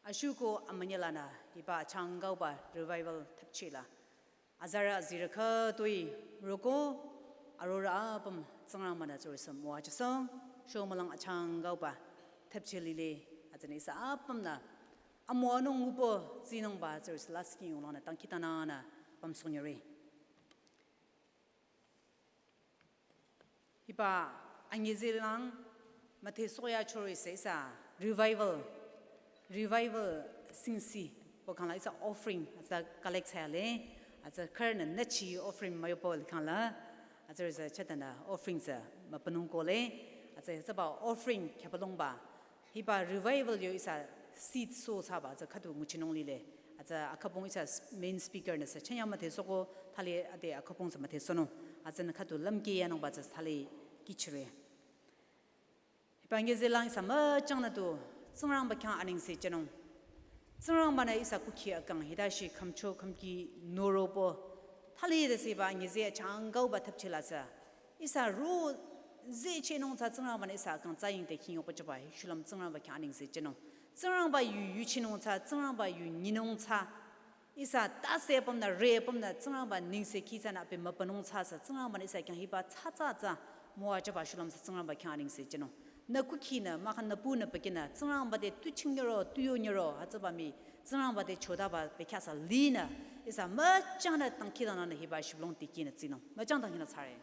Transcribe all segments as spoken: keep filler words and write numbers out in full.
Ashuko amünyelanü hiba achangkauba revival thapchila azarü azirü khütoi roko arorü apüm Tsingrangbanü tsürüsü müwajüsong. Shomülang achangkauba thapchilile, atsünü ihsa apümnü amüwanung ngupo tsinungba tsürüsü lasih khing yonglangnü dangkhidangnangnü pümsong yore. Hiba angezelang müdhesohyachore ihsa, ihsa revival, revival singsi pü khangla ihsa offering atsa collect thsayale, atsa khürünü nüchi offering müyopo khangla, atsa ihsa chütanü offering tsü mübünung kohle, atsa ihsa ba offering khyapalongba hiba revival yo ihsa seed sow thsaba tsü khüdu nguchinung lile. Atsa akhüpung ihsa s-, main speaker nü sü chanyang müdhesoko thali ade akhüpung tsü müdhesohnung. Atsünü khüdu lümkeh yanungba tsü thali kihchire. Hiba angezelang ihsa müchangnü tu Tsingrangba khyang anengse jünung. Tsingrangbanü ihsa kukhi akang hitashi khümcho khümki noropo. Thali de seba angeze achangkauba thapchila tsü ihsa ro zehchehnung tsü Tsingrangbanü ihsa akang tsaying te khing yokpachaba hi shulüm Tsingrangba khyang anengse jünung. Tsingrangba yu yuchinung tsü, Tsingrangba yu nyinung tsü ihsa tase apümnü re apümnü Tsingrangba nengse kih tsünü abi mübünung tsü sü Tsingrangbanü ihsa khyang hiba tsatsa tsü müwajüba shulüm sü Tsingrangba khyang anengse jünung. Nü kukhinü mahkhang nü punü pakinü Tsingrangba te tu chingnyiro, tu yonyiro hütsüba mii Tsingrangba te chodaba bekhyah sü linü ihsa müchangnü dangkhidangnangnü hiba shibülung tikinü tsinung. Müchang dangkhidangnang thsare.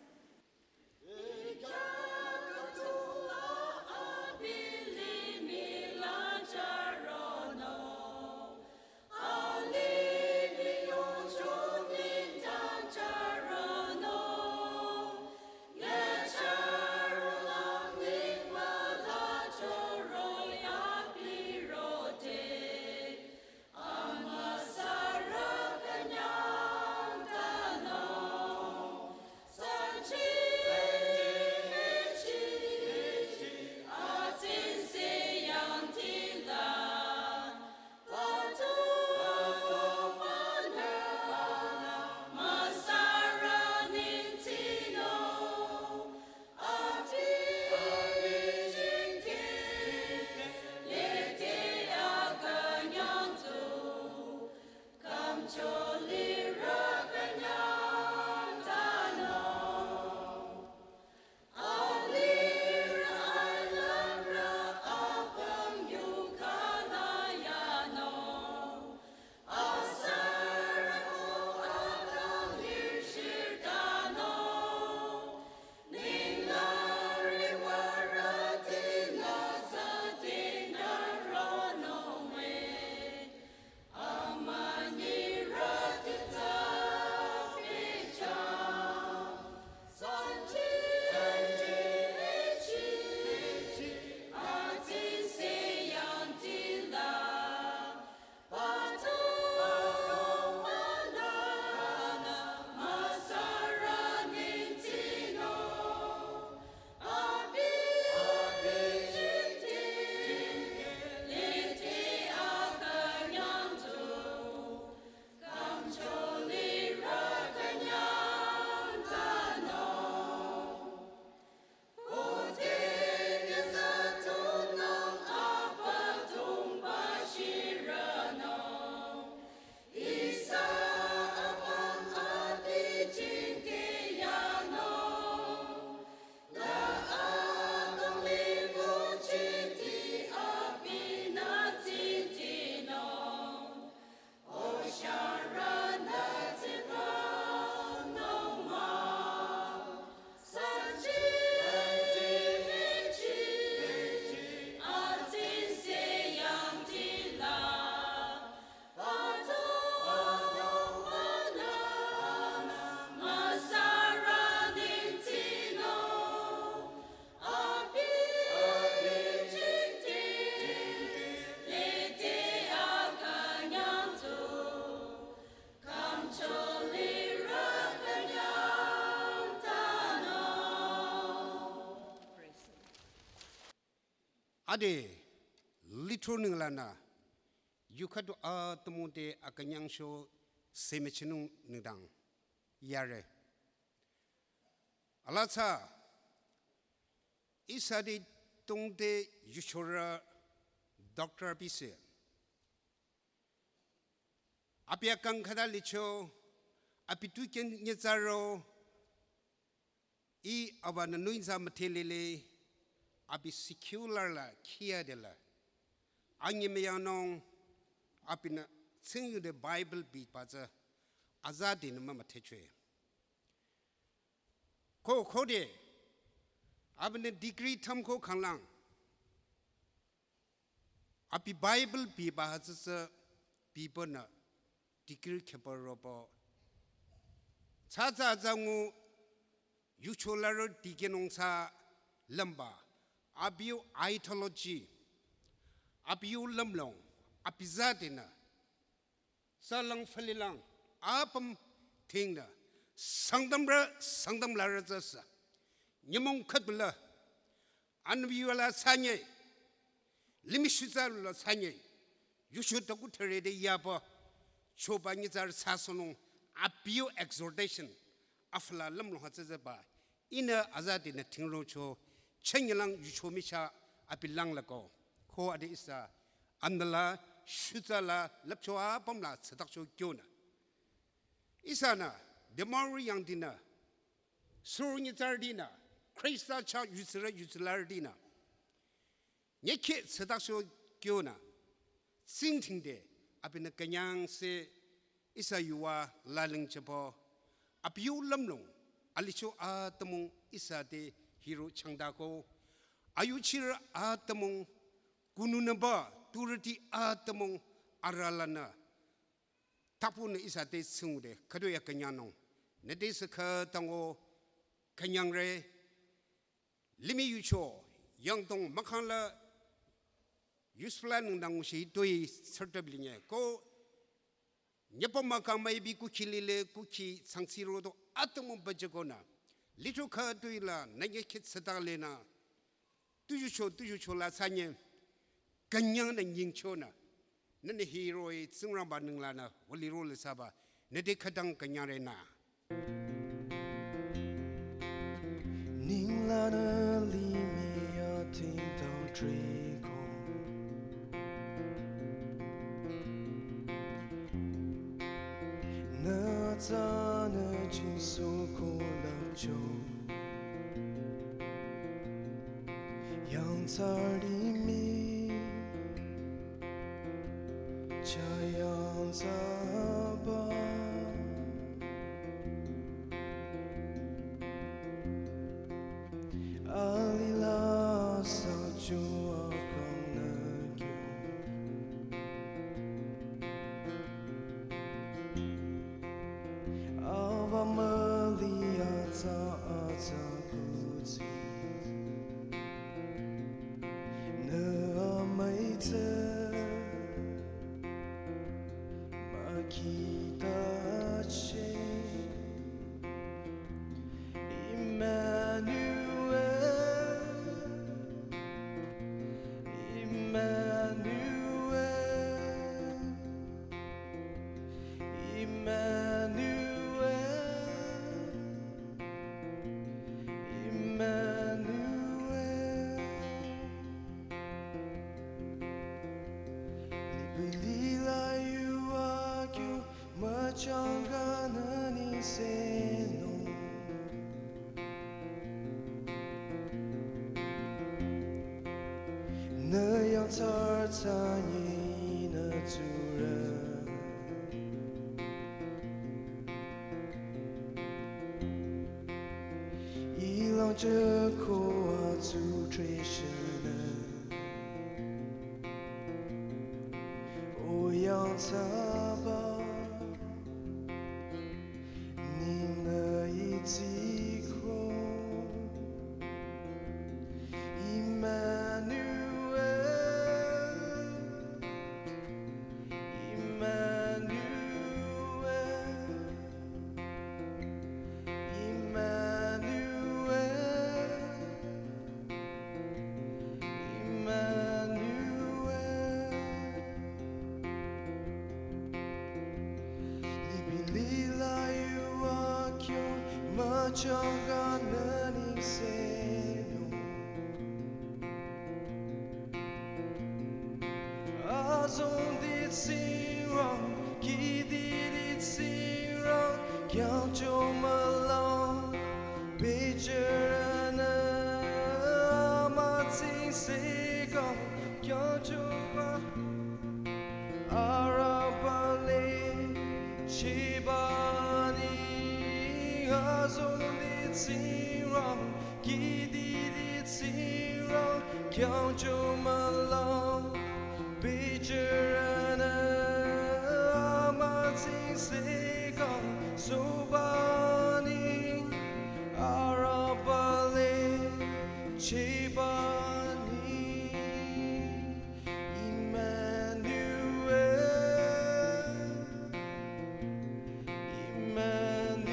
Ade, lithro ninglanü, yu khüdu atümung te akünyangsho semechinung nengdang yare. Alaa tsü, ihsa te tongte yuchorü doctor pise. Abi akang khüta licho, abi tu khen nyitsaro, ih abanü nuinza müdhelele, abi secular la khia dela. Anyi müyanung, abinü tsingyude Bible biba tsü, azadenü mümüdhecho. Ko khode, abinü degree thümko khanglang. Abi Bible biba hütsütsü bibanü degree kheba robo. Tsatsa zangu yucho larü dikehnung tsü lümba. Abi yu ideology. Abi yu lümlong. Abi zadenü. Salang falilang, apüm tingnü, Sangtamrü, Sangtam larü tsüsü. Nyümong khütbüla, anbiwala sanye, limih shutsa lula sanye, yucho taku tharede yaba, choba nyitsarü sasonung, abi yu exhortation, afala lümlong hütsütsüba, ihnü azadenü tingrocho, chenyelang yucho micha abi langlako. Ko ade ihsa, andala, shutsala, lapcho apümla, tsatakcho kyonü. Ihsanü, demorü yangdinü, suru nyitsarüdinü, Khrista chah yutsirü yutsilarüdinü. Nyekhe tsatakcho kyonü, tsingdhingde, abinü künyangse, ihsa yuva laling chebo, abi yu lümlong, alicho atümung ihsa te hiro changdako, ayuchirü atümung, kununüba, turüti atümung, aralanü, tapunü ihsa te tsingde, khüdu ya künyangnung, nüte sü khütango, künyangre, limih yucho, yangdong mükhangla, yusfla nengdang shi toi sürtüp linye. Ko, nyepa mükang müibi kukhi lile, kukhi tsangsi rodo, atümung bajekonü. Licho khütuila, nanye khit seta lena. Tujucho, tujucho la sanye. Künyangnü nyingchonü. Nüni hiroi Tsingrangba ninglanü, wali role saba. Nüte khütang künyangrena. Ninglanü limih ya tingtang triko. Nü tsünü jingso ko lapcho. Yangthsarü mii, chah yangthsaba. Alila sü jo akang nü kyo. Ava müli atsa atsa kutsi. Nü amüitsa mükhitache. Emmanuel, Emmanuel, Emmanuel, Emmanuel. Lipilila yu akyo müchangkanü ningsenung. Nü yangthsarü tsünyi nü tsurü. Ilang jeko atsu treshenü. O yangthsaba, ningnü itiko. Emmanuel, Emmanuel, Emmanuel, Emmanuel. Lipilila yu akyo müchangkanü ningsenung. Azongdi Tsingrang kihdi Kyangcho mülang, bichürünü amütsingse kang, kyangcho mü- arüh pale chibani azongdi Tsingrang, kididi Tsingrang, kyangcho mülang, bichürünü amütsingse kang subani arüh pale chibani. Emmanuel, Emmanuel,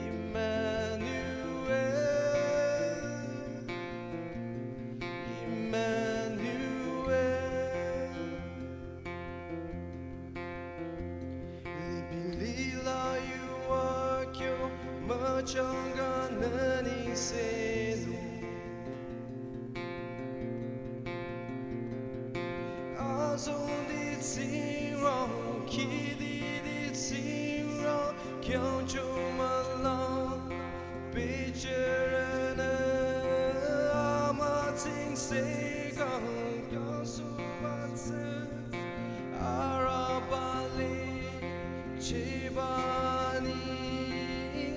Emmanuel, Emmanuel. Lipi lila yuva kyo müchangkanü nengsenung. Azongdi Tsingrang, kididi Tsingrang, kyangcho mülang, bichürünü amütsingse kang, kyangsobatsü arüh pale chibani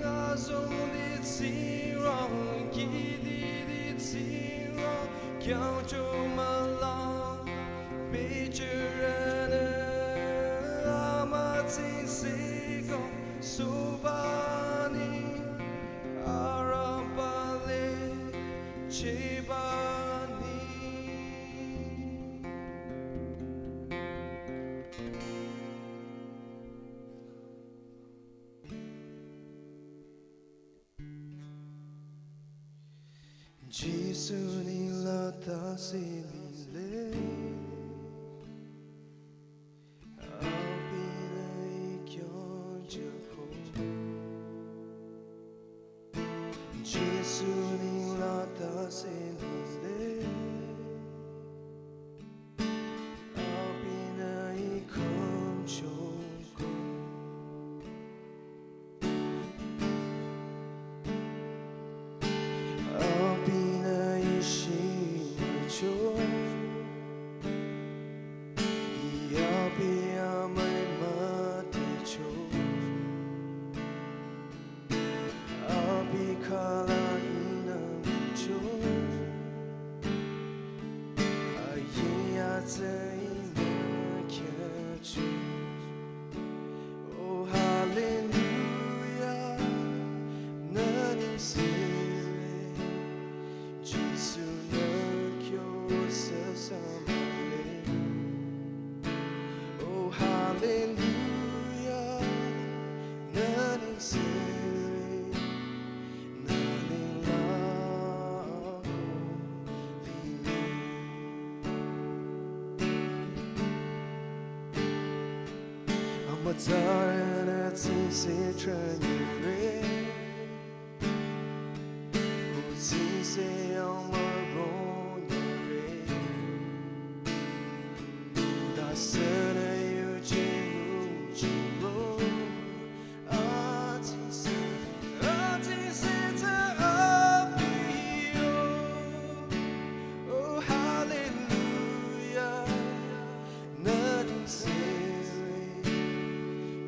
azongdi Tsingrang, kididi Tsingrang, kyangcho mülang, bichürünü amütsingse kang subani arüh pale chibani. Jisu nengla tase lile, abinü I kyonjüko. Jisu nengla tase lile, abinü I khümchoko. Abinü I shimücho. I abi amüi müdhecho. Abi khala inümcho. Ayi atsü I mükyacho. Oh, hallelujah, nü nengsere, Jisu nü kyo sü samüle. Oh, hallelujah, nü nengsere, nü nengla ko lile. Amütsarünü tsingse tranyüre, kuh tsingse amüronyüre. Dasünü yuje nguchiro, atsingse, atsingse tsü abi yo. Oh, hallelujah, nü nengsere,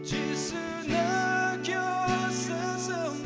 Jisu nü kyo sü samüle.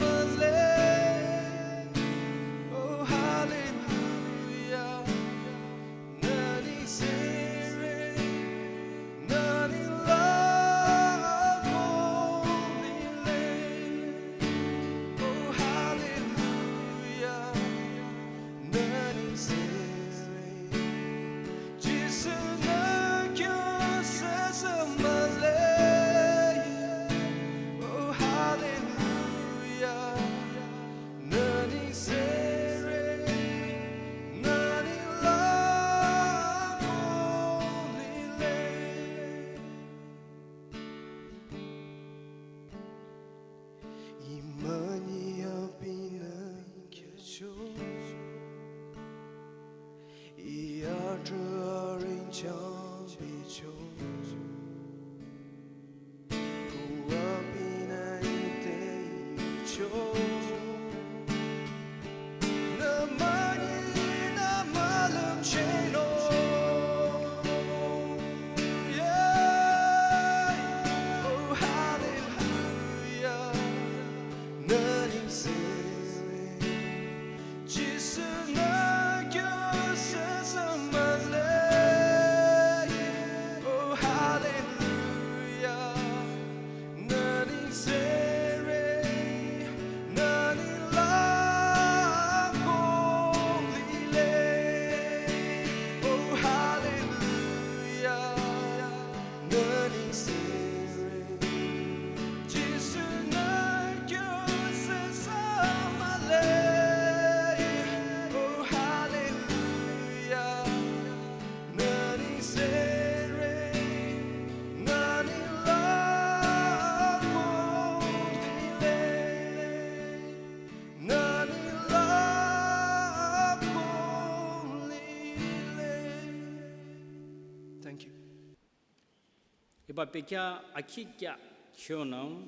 Hiba pekya akhi kya khyonang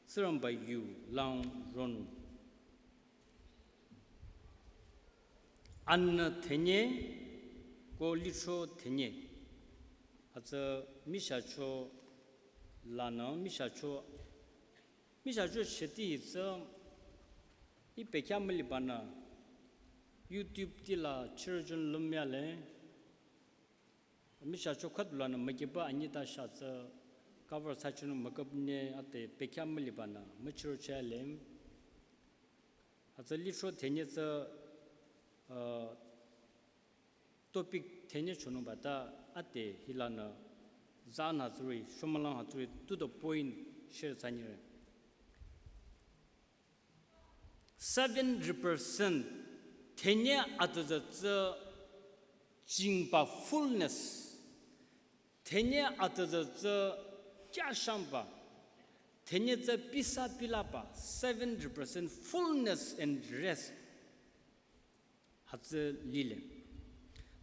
Tsingrangba yu lang ronung. Anü thenye ko lithro thenye. Hütsü mishacho lanü mishacho mishacho sheti tsü ipekya mülibanü YouTube tila children lumyale. Mishacho khüdulanü mükiba anyita shatsü cover sachinung müküpne ate pekya mülibanü müchiro chale. Hütsü lithro thenye tsü, uh, topic thenye chonungba ta ate hilanü zan hütsüri, shumalang hütsüri to the point share sanyire. Seven represent thenye atüzü tsü jingba fullness. Thenye atüzü tsü kyashangba. Thenye tsü pisa pilaba. Seven represent fullness and rest. Hütsü lile.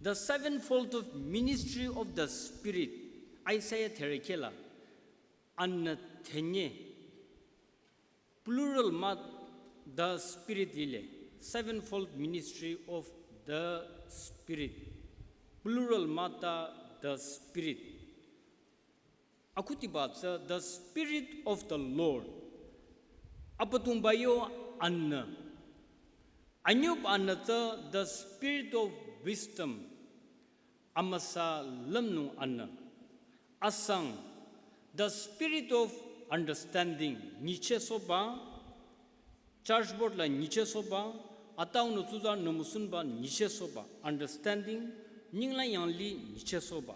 The sevenfold of ministry of the Spirit. Isaiah therekela. Anü thenye. Plural mah the Spirit lile. Sevenfold ministry of the Spirit. Plural mah ta the Spirit. Akhutiba tsü the Spirit of the Lord. Abüdongba yo anü. Anyüba anü tsü the Spirit of wisdom. Amüsa lümnung anü. Asang, the spirit of understanding, nyichehsohba, church board la nyichehsohba, ataunü tsuzanü müsunba nyichehsohba, understanding, ninglang yangli nyichehsohba.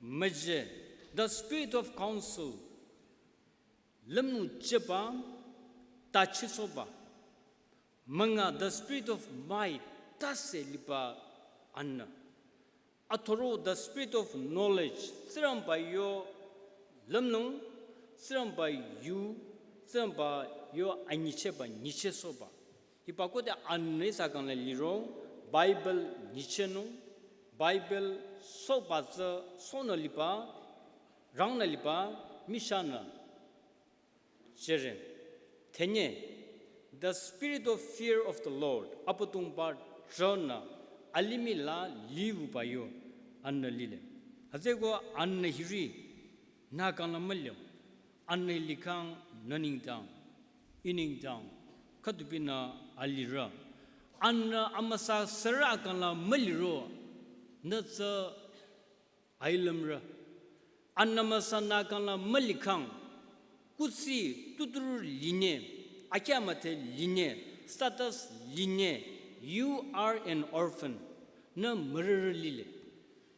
Müje, the spirit of counsel, lümnung chehba, tachisohba. Münga, the spirit of might, tase liba anü. Athoro, the spirit of knowledge, Tsingrangba yo lümnung, Tsingrangba yu, Tsingrangba yo anyichehba, nyichehsohba. Hiba khode anü ihsa kangla liro, Bible nyichehnung, Bible sohba tsü, sohnü liba, rangnü liba, mishanü. Jüre, thenye, the spirit of fear of the Lord, Abüdongba drünü, alimih la liwuba yo, anü lile. Hütsüeko anü hiri, nü kangla mülio, anü likhang nü nengdang, ih nengdang, khüdubinü alirü. Anü amüsa sürü kangla müliro, nü tsü ailümrü. Anü müsa nü kangla mülikhang, kuthsi tuturü linye, akyamüthe linye, status linye, you are an orphan. Nü mürürü lile.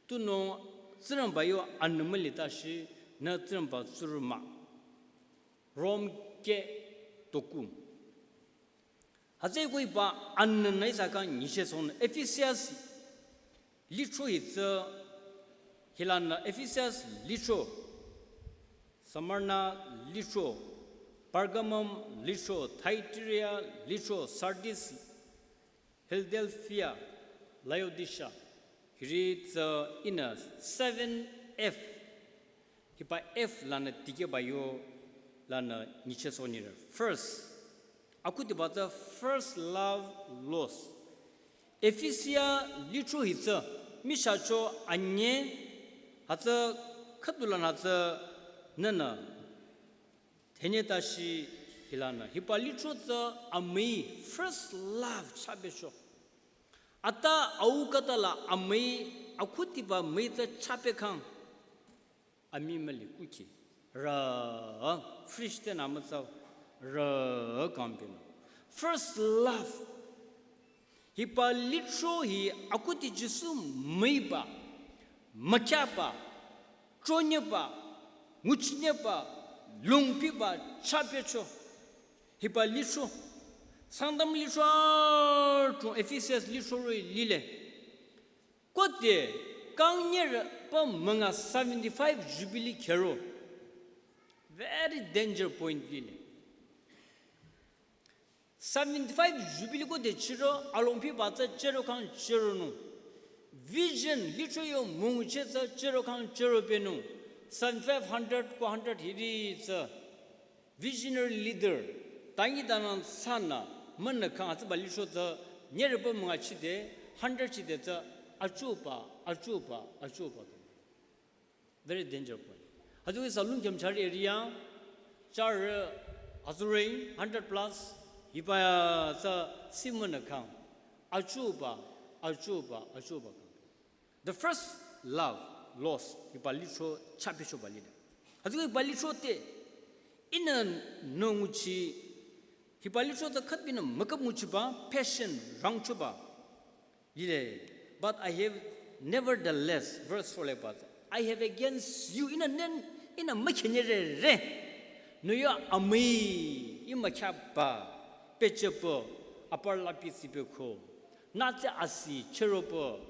Tunüo Tsingrangba yo anü mülitashi, nü Tsingrangba tsurü mah. Rom keh toku. Hütsüeko hiba anünü ihsa kang nyichehsohnung Ephesians lithro hi tsü hilanü Ephesians lithro, Smyrna lithro, Pergamum lithro, Thyatira lithro, Sardis, Philadelphia, Laodicea. Hiri tsü ihnü seven F. Hiba F lanü dikehba yo lanü nyichehsohnire. First, akhudiba tsü first love lost. Efesia lithro hi tsü mishacho anye hütsü khüdulanü tsü nünü thenye tashi hilanü. Hiba lithro tsü amüi first love chapehcho. Ata au khütala amüi akhudiba müi tsü chapehkhang. Amüi müli kukhi. Rü, fresh tenü mütsau. Rü kangpinü. First love. Hiba lithro hi akhudi Jisu müiba, mükhyaba, tronyiba, nguchinyeba, longpiba, chapehcho. Hiba lithro. Sangtam lithro arüh Ephesians lithro roh-i lile. Khode kangnyerü pa münga seventy-five jubilee khero. Very danger point lile. Seventy-five jubilee khode chüro, alongpiba tsü chüro khang chüronung. Vision lithro yo müngucheh tsü chüro khang chüro pehnung. San five hundred, four hundred hiri tsü visionary leader, tangi danang sana, münü khang hütsüba lithro tsü, nyereba münga chide, hundred chide tsü, achuba, achuba, achuba. Very danger point. Hütsü isa Lungkem Chari area, char, azure, hundred plus, hiba ya tsü, simünü khang, achuba, achuba, achuba. The first love lost, hiba lithro chapechoba lile. Hütsü hiba lithro te, ihnü nunguchi, hiba lithro te khütbinü mükap nguchiba, passion rangchoba lile. But I have, nevertheless, verse four le ba, I have against you, ihnü nen, ihnü mükhenyerere. Nüyo amüi, ih mükhaba, pehjüba, apar lapi tsipehko. Nütsü asi chüroba,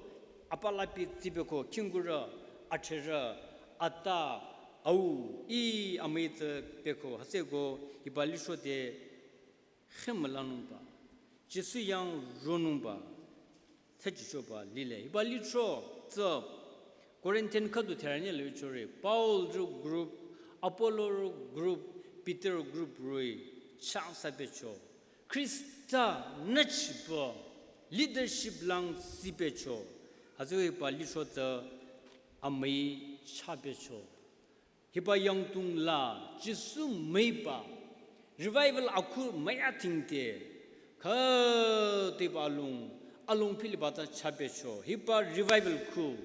apar lapi tsipehko, khingkurü, athrerü, ata, au, ih amüi tsipehko, hütsüko, hiba lithro te, khemülanungba, Jisu yang ronungba, thsachichoba lile. Hiba lithro tsü Corinthian khüdu theranye lüchore. Paul ro group, Apollo ro group, Peter group roh-i chang sapecho. Khrista nüchiba leadership lang sipecho. Hütsü hiba lithro tsü amüi chapecho. Hiba yangdong la Jisu müiba revival akhu müyatingte khüteba alung, alung philiba tsü chapecho. Hiba revival khu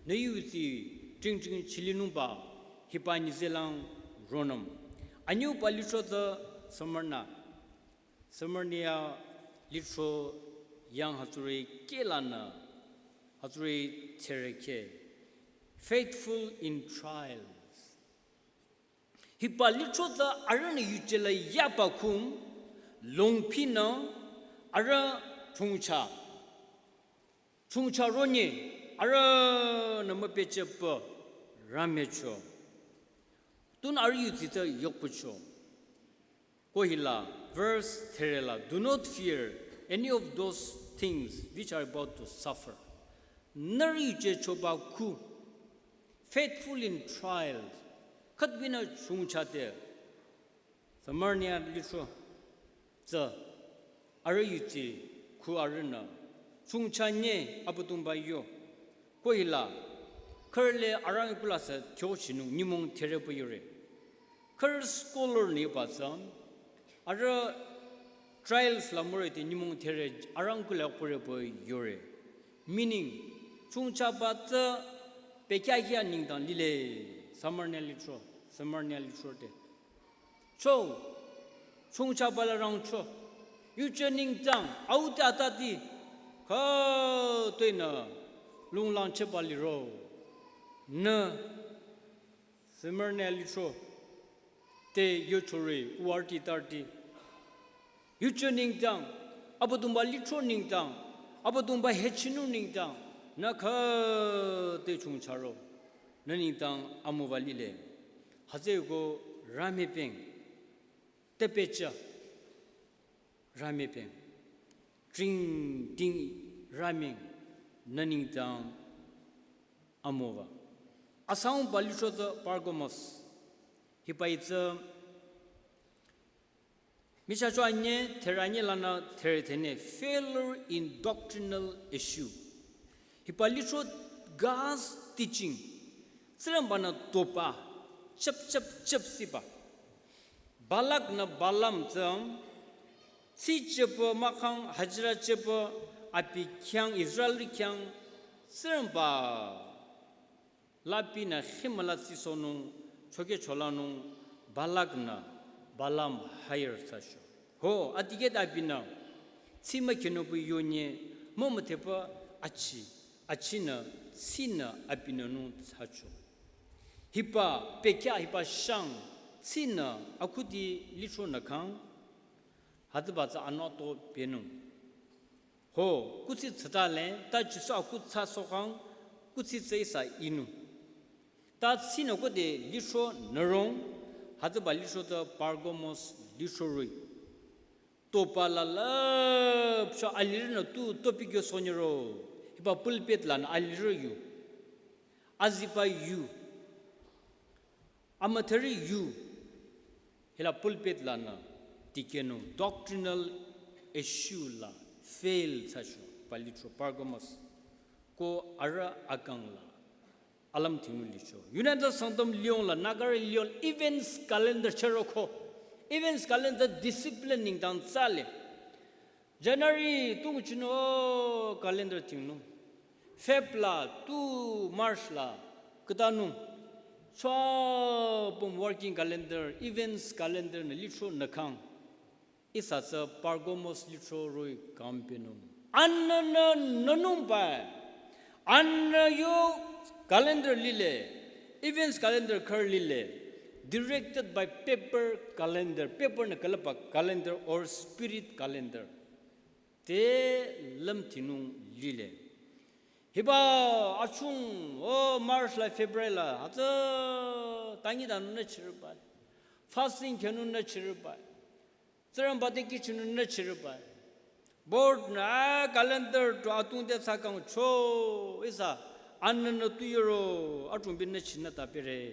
nü yuzi tringtring chilinungba hiba nyizelang ronüm. Anyüba lithro tsü Smyrna. Smyrna lithro yang hütsüri kehlanü, hütsüri thereke, faithful in trials. Hiba lithro tsü arühnü yuje la yaba khung, longphinü arüh chongcha. Chongcha ronye, arühnü müpehjüba ramicho. Tunü arüh yuzi tsü yokpucho. Ko hila, verse three la, do not fear any of those things which are about to suffer. Nührü yuje choba khu, faithful in trials. Khütbinü chongcha te, Smyrna lithro tsü arüh yuzi khu arühnü chongcha nye Abüdongba yo. Ko hila, khürü le arang kulasü thyo chinung nyümong therepü yore. Khürü scholar nü ba tsü, arüh trials la müre te nyümong there arang kula pürepü yore. Meaning, chongchaba tsü pekya kya nengdang lile, Smyrna lithro, Smyrna lithro te. Cho, chongchaba la rangcho. Yuje nengdang, au te atati, khütoinü, lunglang cheba liro. Nü, Smyrna lithro te yochore, uwarti tarti. Yuje nengdang, Abüdongba lithro nengdang, Abüdongba hechinung nengdang, nü khütoi chongcharo. Nü nengdang amüwa lile. Hütsüko rami peng, tepehjü rami peng, tring ting rami nü nengdang amüwa. Asangba lithro tsü Pergamos. Hiba hi tsü Michah cho anye, theranye lanü therethene, failure in doctrinal issue. Hiba lithro God's teaching. Tsingrangba-nü toba, chap chap chap siba. Balak-nü Balaam tsü, tsi chepü mahkhang hajira chepü abi khyang, Israel khyang, Tsingrangba lapinü khimüla tsisohnung, choke cholanung, Balak-nü Balaam hire thsacho. Ho, atikeh abinü, tsi mükhinung pü yonye, mümüdhepü achi, achinü, tsinü abinü nung thsacho. Hiba, pekya hiba shang, tsinü, akhudi lithronü khang, hütsüba tsü anoto benung. Ho, kuthsi tsütale, ta Jisu aku thsasohkhang, kuthsi tsü ihsa inung. Ta tsinü kode lithro nürong, hütsüba lithro tsü Pergamos lithro roh-i. Toba la lüpcho alirünü tu topi kyo sonyüro, hiba pulpit lanü alirü yu. Aziba yu. Amütheri yu hila pulpit lanü dikehnung doctrinal issue la fail thsacho hiba lithro Pergamos. Ko arüh akang la alümdhingnung licho. United Sangtam liyong la Nagarü liyong events calendar chüroko. Events calendar discipline nengdang tsale. January tu nguchinung calendar dhingnung. Feb la tu March la khütanung. Chwa püm working calendar, events calendar nü lithro nü khang. Ihsa tsü Pergamos lithro roh-i kangpehnung. Anünü nünung bai. Anü yo calendar lile. Events calendar khürü lile. Directed by paper calendar. Paper nü külüpba calendar or spirit calendar. Te lümdhingnung lile. Hiba achung, o March la February la, hütsü tangi danü chürübai. Fasting khyünung nü chürübai. Tsingrangba te kihchinung nü chürübai. Board nü, a, calendar tu atung te thsakangcho, ihsa, anünü tu yoro, atung binü chinü tapire.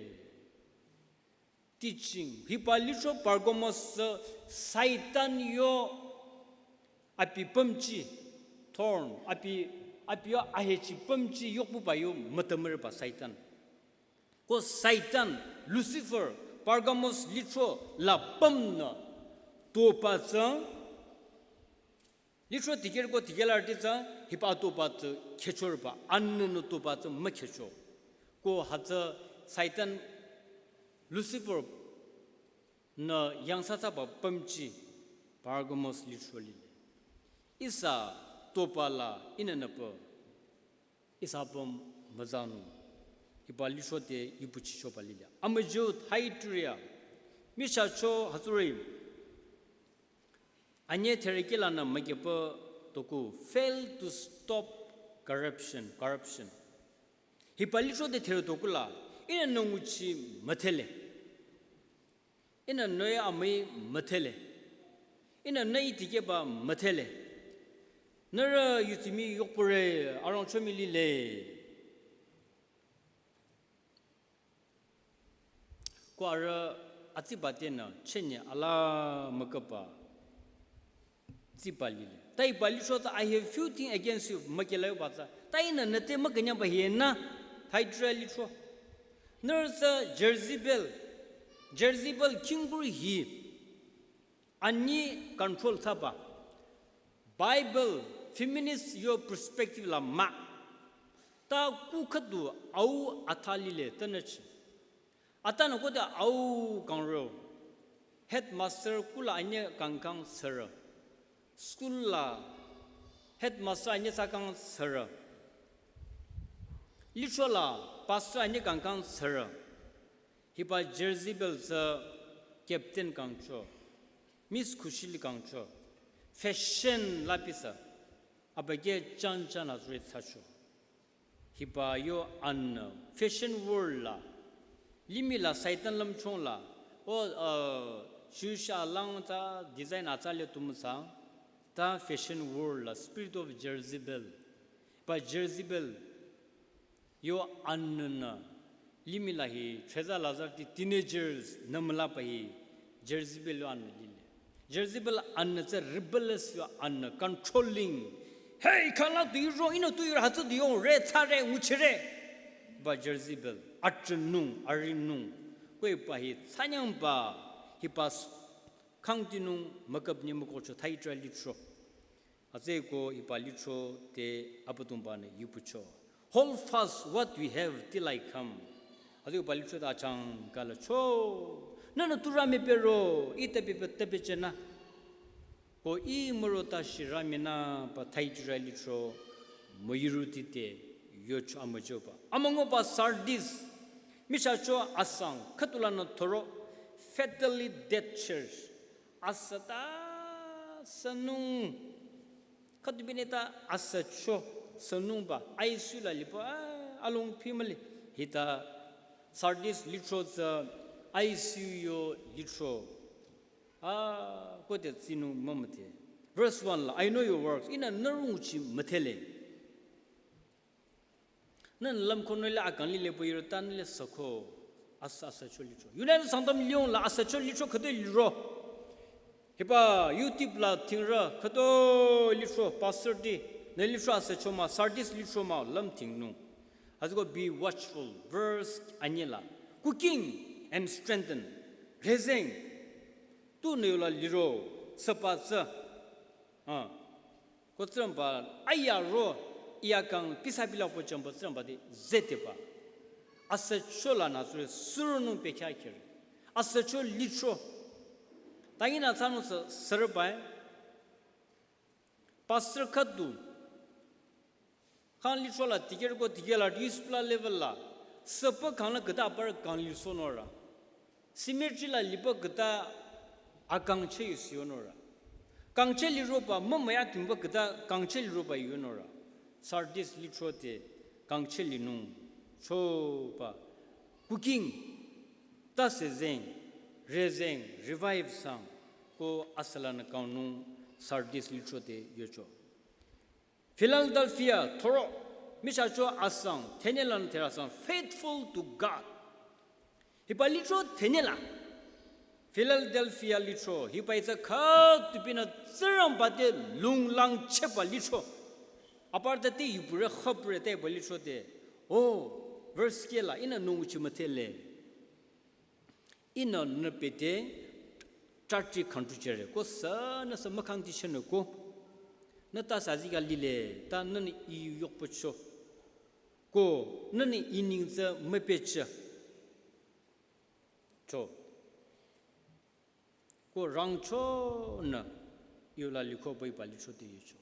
Teaching. Hiba lithro Pergamos tsü Satan yo abi pümji, thorn, abi, abi yo ahechi pümji yokbuba yo mütümürüba Satan. Ko Satan, Lucifer, Pergamos lithro la pümnü toba tsü, lithro dikehrü ko dikehlarüti tsü hiba toba tsü khehchorüba, anünü toba tsü mükhehcho. Ko hütsü Satan Lucifer nü yangthsa thsaba pümji Pergamos lithro lile. Ihsa toba la ihnü nüpü ihsa püm müzanung. Hiba lithro te yubuchichoba lile. Amüjü Thyatira. Michahcho hütsüri. Anye therekeh lanü mükyüpü toku fail to stop corruption, corruption. Hiba lithro te therü toku la, ihnü nü nguchi müdhele. Ihnü nü yo amüi müdhele. Ihnü nü yo dikehba müdhele. Nührü yuzimi yokpore, arangchomi lile. Ko arüh atsiba tenü chenye ala müküba tsiba lile. Ta hiba lithro tsü, "I have few things against you," mükyüla yoba tsü. Ta ihnü nü te mükünyangba hinü, Thyatira lithro. Nührü tsü Jezebel, Jezebel khingkurü hi. Ani control thsaba. Bible, feminist yo perspective la mah. Ta ku khüdu au atha lile tanüchi. Atanü khode au kangro. Headmaster kula anye kangkang sürü. School la headmaster anye thsakang sürü. Lithro la pastor anye kangkang sürü. Hiba Jezebel tsü captain kangcho, Miss Khushi li kangcho, fashion lapisa, abükyü changchang azure thsacho. Hiba yo anü, fashion world la, limih la Satan lümchung la, o, uh, shusha lang ta design atsa le tumsa, ta fashion world la, spirit of Jezebel, ba Jezebel, yo anünü, limih la hi, treza lazar ti teenagers, nü mülaba hi, Jezebel yo anü lile. Jezebel anü tsü rebellious yo anü, controlling. Hey, khala tu yuro, ihnü tu yuro, hütsü tu yong, re, tsare, nguchire. Ba Jezebel, atrenung, arinung. Ko hiba hi, tsanyangba, hiba s-, kangtinung, müküp ni mükocho, Thyatira lithro. Hütsüeko hiba lithro te Abüdongba-nü yubucho. Hold fast what we have till I come. Hütsüeko hiba lithro te achangka lacho. Nühnü tu rami pero, ite pipe tepe chenü. Ko ih müro ta shiraminü ba Thyatira lithro müyurüti te yocho amüjoba. Amüngoba Sardis. Michahcho asang, khüdulanü thoro. Fatally dead church. Asüta sünung. Khüdu binü ta asücho sünungba. I C U la liba, ah, along pimali. Hita Sardis lithro tsü I C U yo lithro. Ah, khode tsinung mümüdhe. Verse one la, "I know your works." Ihnü nührü nguchi müdhele. Nühnü lümkhonü le akang lile pü yuro ta nü le sükho. Asa, asacho lithro. United Sangtam Lyon la asacho lithro khütoi liro. Hiba YouTube la thingrü khütoi lithro, pastor ti, nü lithro asacho mah, Sardis lithro mah, lümthingnung. Hütsüko be watchful, verse anyüh la. Cooking and strengthen. Rezeng. Tu nü yola liro, süpa tsü. Ah. Ko Tsingrangba aya ro, iya kang pisa pila po chamba Tsingrangba te zete ba. Asacho la nü tsure surunung pekya kere. Asacho lithro. Tangi nü tsano sa sürübai. Pastor khüdu. Kang lithro la tikeh ko tikeh la displa level la. Süpa kang la khüta apar kang lisohnung ra. Cemetery la liba khüta akangcheh yusi yonung ra. Kangcheh liroba, mümüya kimba khüta kangcheh liroba yonung ra. Sardis lithro te kangcheh linung. Choba. Cooking. Tase zeng. Rezeng. Revive sang. Ko asala nü kangnung Sardis lithro te yocho. Philadelphia thoro, michahcho asang, thenyelan therasang, faithful to God. Hiba lithro thenyela. Philadelphia lithro, hiba itsa khütupinü Tsingrangba te lunglangchehba lithro. Apar te te yupure khapure te ba lithro te. Oh, verse kela, ihnü nunguchi müthele. Ihnü nü pete church khangtu chere ko sünüsü mükhangti chenü ko. Nü ta sazi ka lile, ta nünü i yokpocho. Ko nünü i ningzü müpeche. Cho. Ko rangchonü yola liko bai ba lithro te yocho.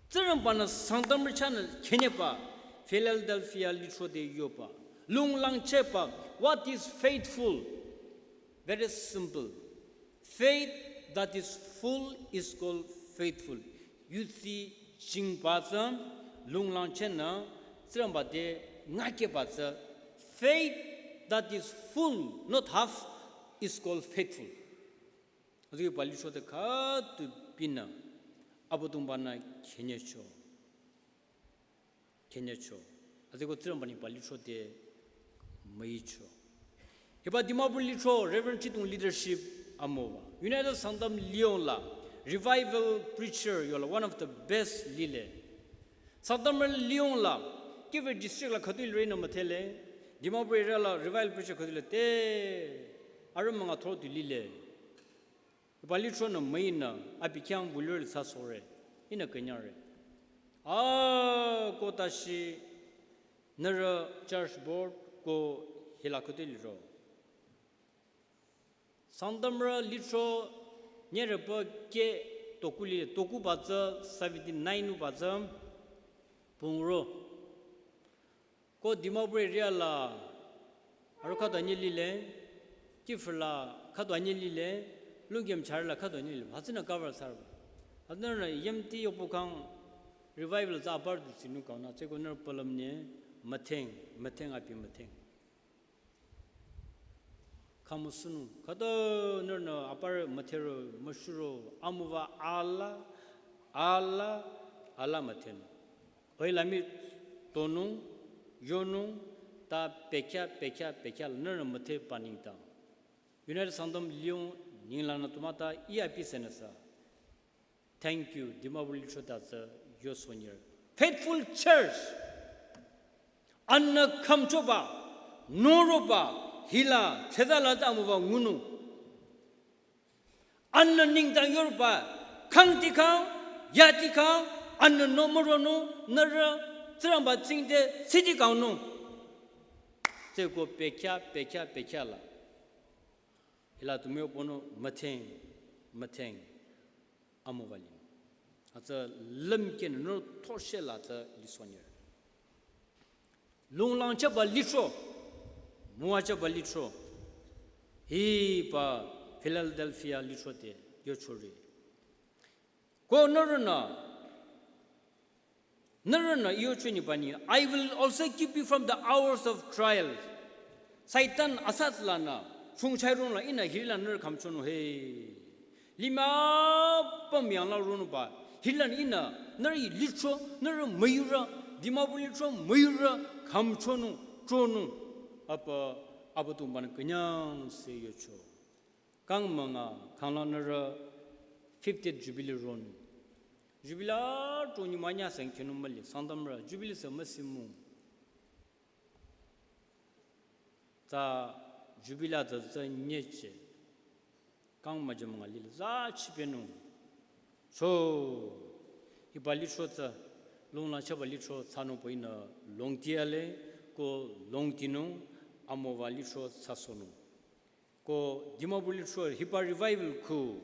Tsingrangba nü Sangtamrü chahnü khenyeba Philadelphia lithro te yoba. Lunglangchehba, what is faithful? Very simple. Faith that is full is called faithful. Yusi chingba tsü, lunglangchehnü, Tsingrangba te ngakehba tsü. Faith that is full, not half, is called faithful. Hütsüki ba lithro te khütupinü Abüdongba nü khenyecho. Khenyecho. Hütsüko Tsingrangba nü ba lithro te müicho. Hiba Dimapur lithro Reverend Chitung leadership amüwa. United Sangtam Lyon la revival preacher yola one of the best lile. Sangtam Lyon la kiwe district la khütoi lire nü müthele. Dimapur area la revival preacher khütoi le te. Arüh münga thoro tu lile. Hiba lithronü müinü abi khyang bulur lisa sore. Ihnü künyangre. A ko tashi nührü church board ko hila khütoi liro. Sangtamrü lithro nyereba ke tokuli tokuba tsü seventy-nine uba tsü pungro. Ko Dimapur area la arüh khüdu anyüh lile, Kiphire la khüdu anyüh lile, Lungkem char la khüdu anyüh lile. Hütsünü cover thsarba. Hütsünü yemti yokpu kang revival tsü apar du tsünü kaunü, tsüko nührü palüm nyi mütheng, mütheng abi mütheng. Khamüsunung, khüdu nührünü apar müthero, müshuro, amüwa ala, ala, ala müthen. Oi lami tonung, yonung, ta pekya, pekya, pekya, nührünü müthe paningta. United Sangtam Lyon ninglangnü tumata iya pi senasa. Thank you, Dimapur lithro ta tsü yosonyir. Faithful church. Anü khümchoba, noroba, hila, thsüta la ta amüwa ngunung. Anü ningtang yorba, khangti khang, yati khang, anü no müronung, nührü, Tsingrangba tsingde, siti kangnung. Tsüko pekya, pekya, pekya la. Hila tu müyo pono mütheng, mütheng. Amüwa lin. Hütsü lümkeh nü thoshe la tsü lisonyir. Lunglangchehba lithro, müwachehba lithro. Hiba Philadelphia lithro te yochore. Ko nührünü, nührünü yochonyiba nyi, I will also keep you from the hours of trial. Satan asatsa lanü, chungchai rong la ihnü hila nührü khümchonung he. Limih apüm yangla ronungba, hila ihnü, nührü lithro, nührü müyurü, Dimapur lithro müyurü, khümchonung, chonung, apa Abüdongba-nü künyangse yocho. Kang münga, khangla nührü fiftieth Jubilee ronung. Jubilee a tronyi manya seng khenung müli, Sangtamrü, Jubilee sü müsimung. Ta Jubilee a ta ta nyeche. Kang müjüm nga lile, za chipenung. Cho, hiba lithro tsü, longlang chaba lithro thsanung pü ihnü longti ale, ko longtinung, amüwa lithro thsasohnung. Ko Dimapur lithro hiba revival khu.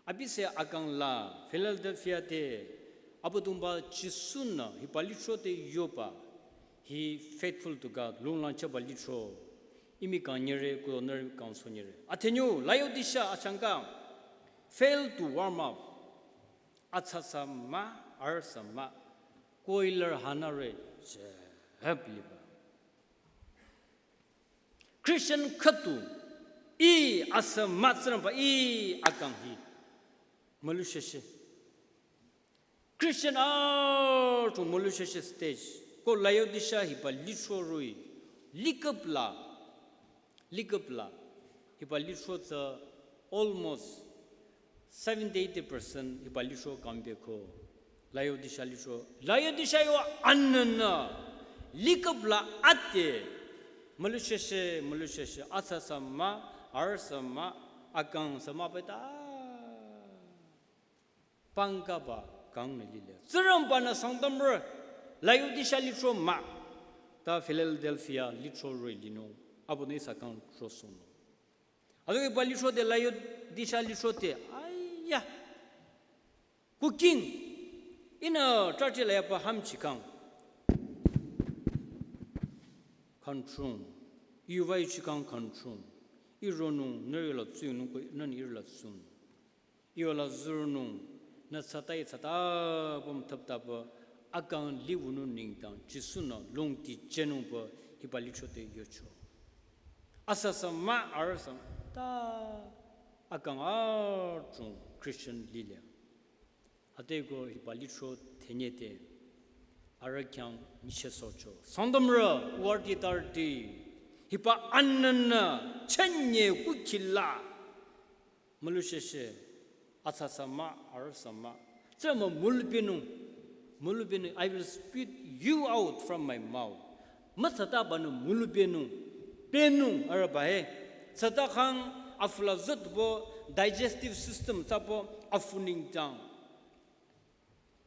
Abisü akang la Philadelphia te Abüdongba Jisu-nü hiba lithro te yoba. He faithful to God, longlang chaba lithro. Imi kang nyere ko nührü kang so nyere. Athenyu Laodicea achangka fail to warm up. Atsatsa mah, arüsa mah. Koiler hanare jep liba. Christian khüdu, i asa mütsürangba i akang hi. Mülu sheshe. Christian a tu mülu sheshe stage. Ko Laodicea hiba lithro roh-i. Likapla. Likapla. Hiba lithro tsü almost seventy eighty percent hiba lithro kambe ko. Laodicea lithro. Laodicea yo anana. Likapla ate. Mülu sheshe, mülu sheshe. Atsatsa mah, arüsa mah, akangsa mah peta. Pangkaba kang nü lile. Tsingrangba-nü Sangtamrü. Laodicea lithro mah. Ta Philadelphia lithro roh-i linung. Abünü ihsa kang throsohnung. Ado hiba lithro te Laodicea lithro te. Aya. Cooking. Ihnü trahti la yaba hamchi kang. Kangchung. Iwai chikang kangchung. Ironung, nührü la tsuyungnung ko, nührü la tsung. Iyola zürnung, nü tsata i tsata püm thaptapü, akang liwünung nengdang, Jisu-nü longti chehnungpü, hiba lithro te yocho. Asasa mah arüsa mah, ta akang adrong Christian lile. Ate ko hiba lithro thenye te, arüh khyang nyichehsohcho. Sangtamrü, warti tarti, hiba anana, chenye kukila. Mülu sheshe, asasa mah, arüsa mah. Tsü mah mülubenung, mülubenung, I will spit you out from my mouth. Mütsatabanü mülubenung, benung arüba he. Tsata khang afula zütbo digestive system tsübo afu nengdang.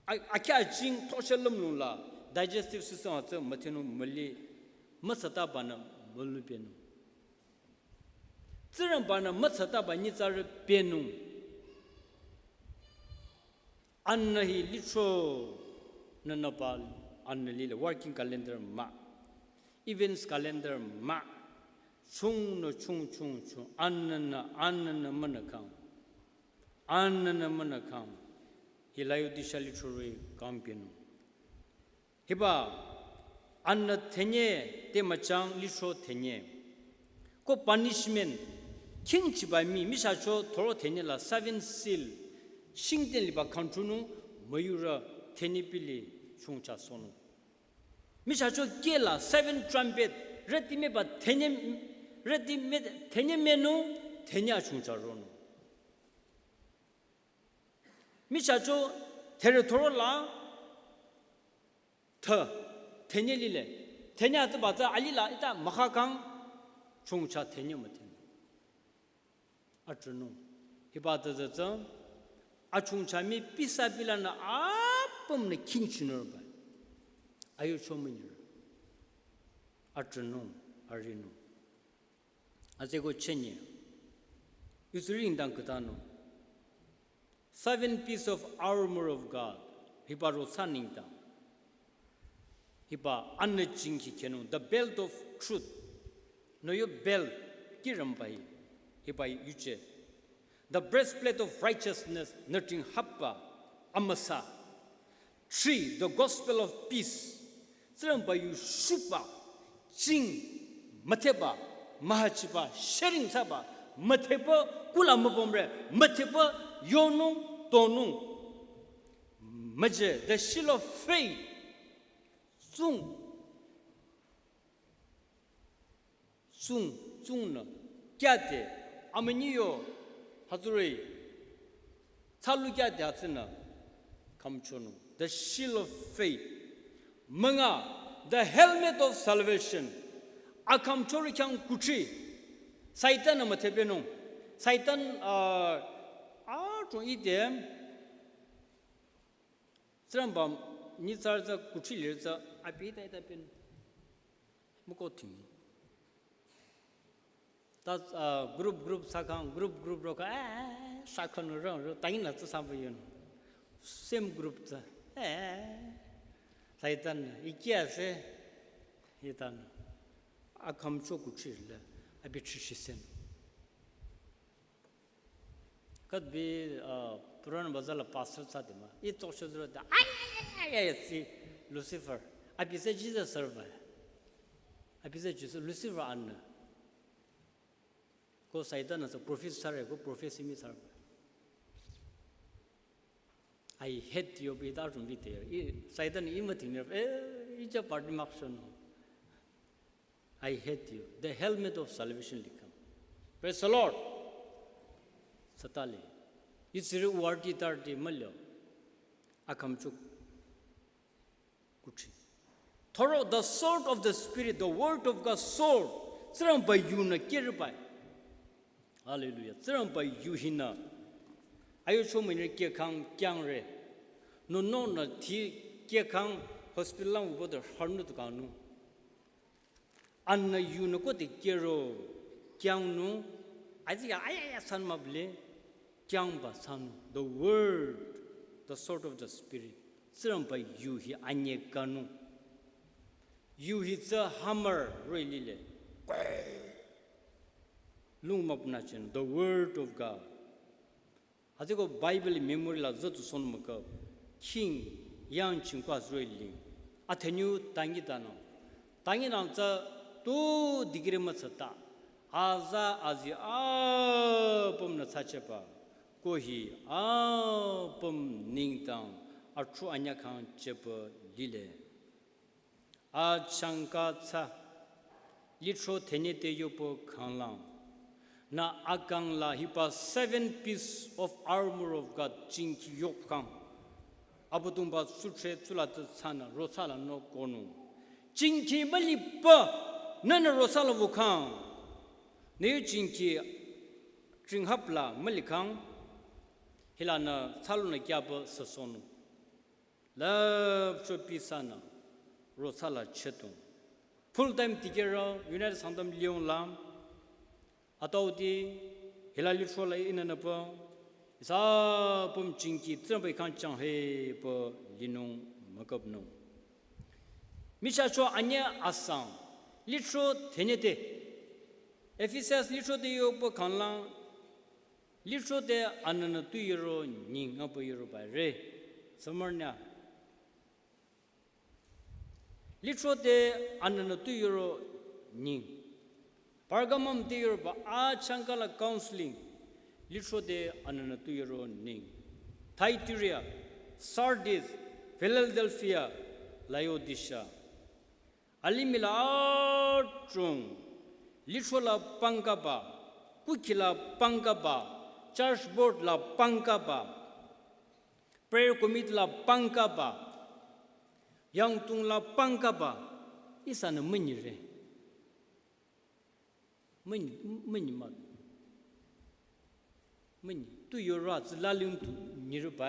A, akya jing thoshe lümlung la digestive system atsü müthenung müli, mütsatabanü mülubenung. Tsingrangba-nü mütsataba nyitsarü benung. Anna hi lithro nünüba anna lile working calendar mah. Events calendar mah. Chungnü chung chung chung. Anna nü, anna nü münü kang. Anna nü münü kang. Hi Laodicea lithro roh-i kang benung. Hiba, anna thenye te müchang lithro thenye. Ko punishment, khingchiba mii, michahcho thoro thenye la seven seal, shingten liba kangchunung müyurü thenye pili chungcha sohnung. Michahcho kela seven trumpet, rüti meba thenye, rüti me, thenye menung, thenye achungcha ronung. Michahcho therethoro la, the, thenye lile. Thenye atsüba tsü alila ita mükhakang chungcha thenye müthenye. Adrünung. Hiba tsü tsü tsü, achungcha mii pisa pilanü apümnü khingchinürba. Ayo chomünir. Adrünung, arinung. Atsü ko chenye. Yutsü ringdang khütanung. Seven piece of armor of God. Hiba rosa nengdang. Hiba anna jingki khenung. The belt of truth. Nü yo belt kihrümba hi. Hiba yuje. The breastplate of righteousness. Nü jing hapba amüsa. Three, the gospel of peace. Tsingrangba yu shuba, jing, müthehba, mühachiba, sharing thsaba, müthehba, kula mübümre, müthehba, yonung, tonung. Müje, the shield of faith. Tsung. tsung, tsungnü, kyade, amünyi yo, hütsüri, thsalu kyade hütsünü, khümchonung. The shield of faith. Münga, the helmet of salvation. Akhümchori khyang kuthri. Satan-nü müthepenung. Satan, ah, ah, tong ide, Tsingrangba nyitsarü tsü kuthri lirü tsü abi ta ita pen. Müko ting. Ta, ah, group, group thsakhang, group, group rokhang, eh, thsakhang rong, rong, tangi la tsü sampa yun. Same group tsü, eh, Satan, iki ase, itan. Akhümcho kuthri le, abi thri shisen. Kat bi, ah, Puran Bazar la pastor thsade mah. I tsokshü zuro da. Ay, ay, ay, ay, ay, si Lucifer. Abi tsü Jesus serve. Abi tsü Jesus, Lucifer anü. Ko Satan-nü tsü prophet thsare, ko prophet simi thsare. I hate you, bi ta rung bi te. I Satan-nü ima ting ne, eh, ija party mak shon. I hate you. The helmet of salvation likhang. Praise the Lord. Satali. Itsiri warti tarti malyo. Akhümcho kuthri. Thoro the sword of the Spirit, the word of God sword. Tsingrangba yunü keribai. Hallelujah. Tsingrangba yu hinü. Ayo chomünyi kehkhang kyangre. Nononü thi kehkhang hospital lang ubo de harnu tu kanu. Anü yunü kode kero kyangnung, aziya ayaya san mable, kyangba san, the word, the sword of the Spirit. Tsingrangba yu hi anye kanung. Yu hi tsü hammer roh-i lile. Lung mapnü chen, the word of God. Hütsüko Bible memory la zütu son müküp. King, yang chingkwa zroi ling. Athenyu tangi tanung. Tangi nang tsü tu dikiri mütsata. Aza azi apümnü thsachehba. Ko hi apüm nengdang athrü anyü khang chehba lile. Achangka tsü lithro thenye te yopo khanglang. Nü akang la hiba seven piece of armor of God jingki yokkhang. Abüdongba tsuthre tsula te tsünü rothsa la nü konung. Jingki müliba nünü rothsa la wukhang. Nü yu jingki tringhap la mülikhang. Hilanü thsalunü kyaba süsonung. Lüpcho pisanü rothsa la chetung. Full time dikehrü United Sangtam Lyon la. Atüti hila lithro la inünüpü. Ihsa apüm jingki Tsingrangba-i khyang chang hepü linung müküpnung. Michah cho anyü asang. Lithro thenye te. Ephesus lithro te yopo khanglang. Lithro te anünü tu yoro nying apü yoro bare. Smyrna. Lithro te anünü tu yoro nying. Pergamum te yoroba achangka la counseling. Lithro te anünü tu yoro nying. Thyatira, Sardis, Philadelphia, Laodicea. Alimih la adrong, lithro la pangkaba, kukhi la pangkaba, church board la pangkaba, prayer committee la pangkaba, yangdong la pangkaba, ihsanü münyire. Münyi, münyi mah. Münyi, tu yoro tsü laling tu nyirüba,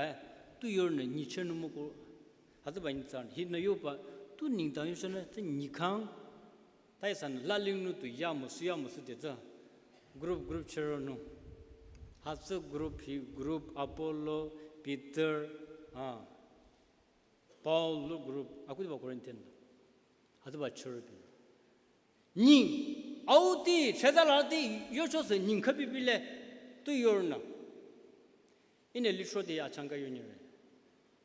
tu yoronü nyichehnung müko. Hütsüba nyi tsünü, hinü yoba, tu nengdang yochehnü, tsü nyikhang. Ta ihsanü laling nu tu yamüsu, yamüsu de tsü. Group, group chehronung. Hütsü group hi, group Apollo, Peter, ah. Paul lu group, akhudiba Corinthian. Hütsüba church. Nying, auti, cheza lati, yochose nying khübibile, tu yoronü. Ihnü lithro te achangka yonyire.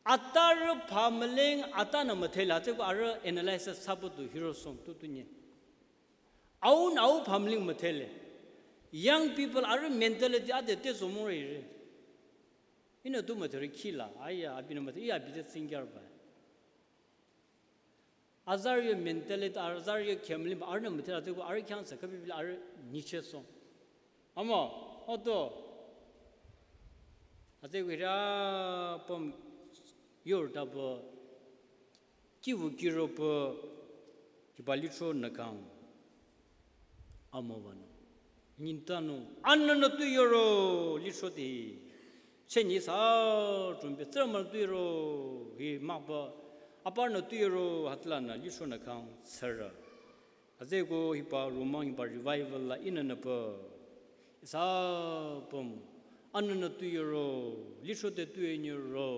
Atarü phamüling, atanü müthele, tsüko arüh analysis thsaba tu hiro song, tu tu nye. Aunü au phamüling müthele. Young people arüh mentality ade te somore ire. Ihnü tu müthere khila, aya, abinü müthere, iya abi te tsingyarba. Azarü mentality, azarü kemlim, arühnü müthe, atsüko arüh khyang sü khübibila arüh nyichehsoh. Ama, oto, atsüko hira püm yor tapu, kiwu kiro pü, kiba lithro nü kang, amüwanung. Ningtanung, anünü tu yoro, lithro te. Chenyi sa, trumpe, tsürümanü tu yoro, hi mahba, aparünü tu yoro, hütsülanü, lithro nü kang, tsürü. Atsüko hiba romang hiba revival la ihnü nüpü. Ihsa püm, anünü tu yoro, lithro te tu yenyoro.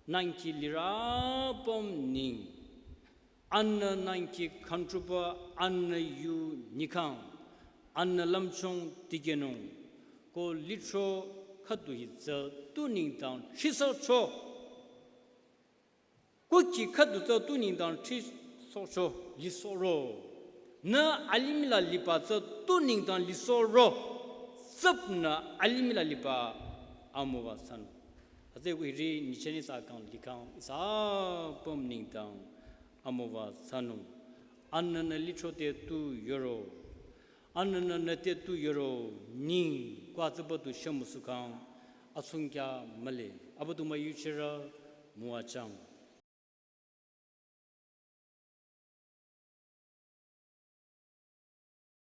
Nangki lirü püm ning. Anü nangki kangtrupa anü yu nyikang. Anü lümchung tikehnung. Ko lithro khüdu hi tsü tu nengdang shisohcho. Ko ki khüdu tsü tu nengdang shisohcho lisohro. Nü alimih la liba tsü tu nengdang lisohro. Tsüpnü alimih la liba amüwa thsanung. Atsüko hiri nyichehni sa kang likang ihsa püm nengdang amüwa thsanung. Anünü lithro te tu yoro. Anünü nü te tu yoro. Ning kwa tsüba tu shemüsukang. Atsungkya mühle. Abüdongba yuchirü müwajüng.